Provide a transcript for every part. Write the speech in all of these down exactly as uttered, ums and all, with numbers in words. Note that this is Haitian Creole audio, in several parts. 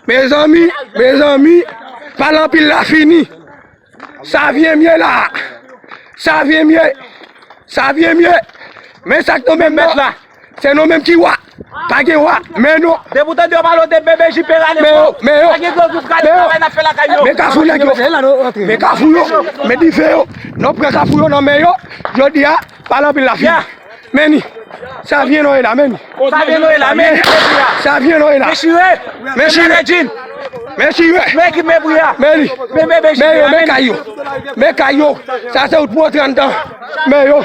Mezanmi, mezanmi, pale anpil la fini. Savyen m ye la. Savyen m ye. Savyen m ye. Men sa k nan men m nan. Se nou menm ki wa. Pa gen wa. Men nou. Depi w tande yo pale w de B B J P rale men yo, men yo, pa gen gwo group rale travay n ap fè lakay yo. Men kafou nèg yo. Men kafou yo. Men dife yo. Nou pran kafou yo nan men yo. Jodi a, pale anpil la fini. Men ni. Savyen nou ye la, men ni. Savyen nou ye la, men ni. Savyen nou ye la. Men chire. Men chire. Men chire. Men ekip men bri a. Men li. Men bebe men yo, men kay yo. Men kay yo. Sa se wout pou trant an. Men yo.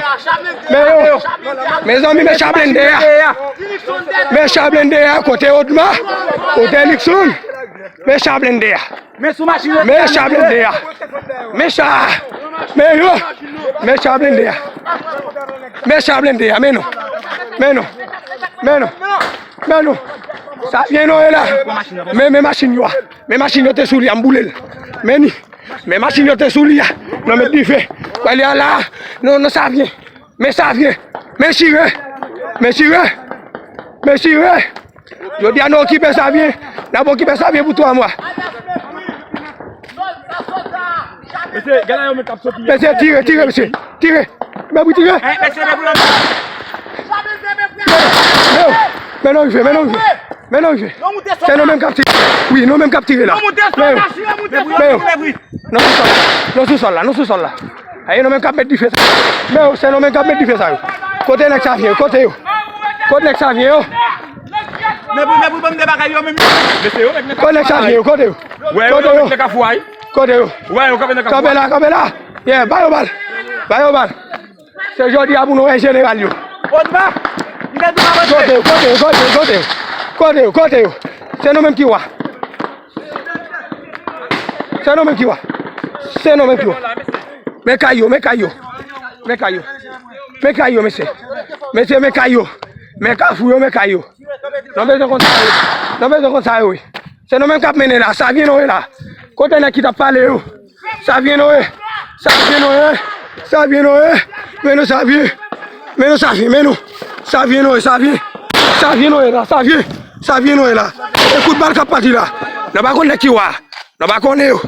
Men yo. Mezanmi, men cha blende a. Men cha blende a, kote Odma? Kote Likson? Men cha blende a. Men sou machin yo. Men cha blende a. Men cha. Men yo. Men cha blende a. Men cha blende a. Men nou. Men nou. Men nou. Men nou. Savyen nou ye la. Men, men machin yo a. Men machin yo te sou li a, m boule l. Men ni. Men machin yo te sou li a. Nou met dife. Wè li a la. Non, non, Savyen. Men Savyen. Men chire. Men chire. Men chire. Jodi a nou okipe Savyen. N ap okipe Savyen pou twa mwa. Mesye, gade yo men k ap soti. Mesye, tire, tire, mesye. Tire. Men pou tire. Men, men nou rive, men nou rive. Men nou rive. Se nou menm k ap tire. Wi, nou menm k ap tire la. Men yo. Men yo. Nou sou sòl la, nou sou sòl la, nou sou sòl la. Aye, nou menm k ap met dife sa. Men yo, se nou menm k ap met dife sa yo. Kote nèg Savyen yo? Kote yo? Kote nèg Savyen yo? Men pou, men pou banm de bagay yo menm. Mesye yo, nèg nan kafou a. Kote nèg Savyen yo? Kote yo? Wè yo, kote yo? Nèg nan kafou a. Kote yo? Wè yo kanpe nan kafou a. Kanpe la, kanpe la. Yeah, ba yo bal. Ba yo bal. Se jodi a pou nou wè jeneral yo. Odma, m te di w avanse. Kote yo, kote yo, kote yo, kote yo? Kote yo, kote yo? Se nou menm ki wa. Se nou menm ki wa. Se nou menm ki wa. Men kay yo, men kay yo. Men kay yo. Men kay yo, mesye. Mesye, men kay yo. Men kafou yo, men kay yo. Nou bezwen konn sa yo. Nou bezwen konn sa yo, wi. Se nou menm k ap mennen la. Savyen nou ye la. Kote nèg ki t ap pale yo? Savyen nou ye. Savyen nou ye. Savyen nou ye. Men nou Savyen. Men nou Savyen, men nou. Savyen nou ye, Savyen. Savyen nou ye la, Savyen. Savyen nou ye la. E kout bal k ap pati la. Nou pa konn nèg ki wa. Nou pa konnen yo.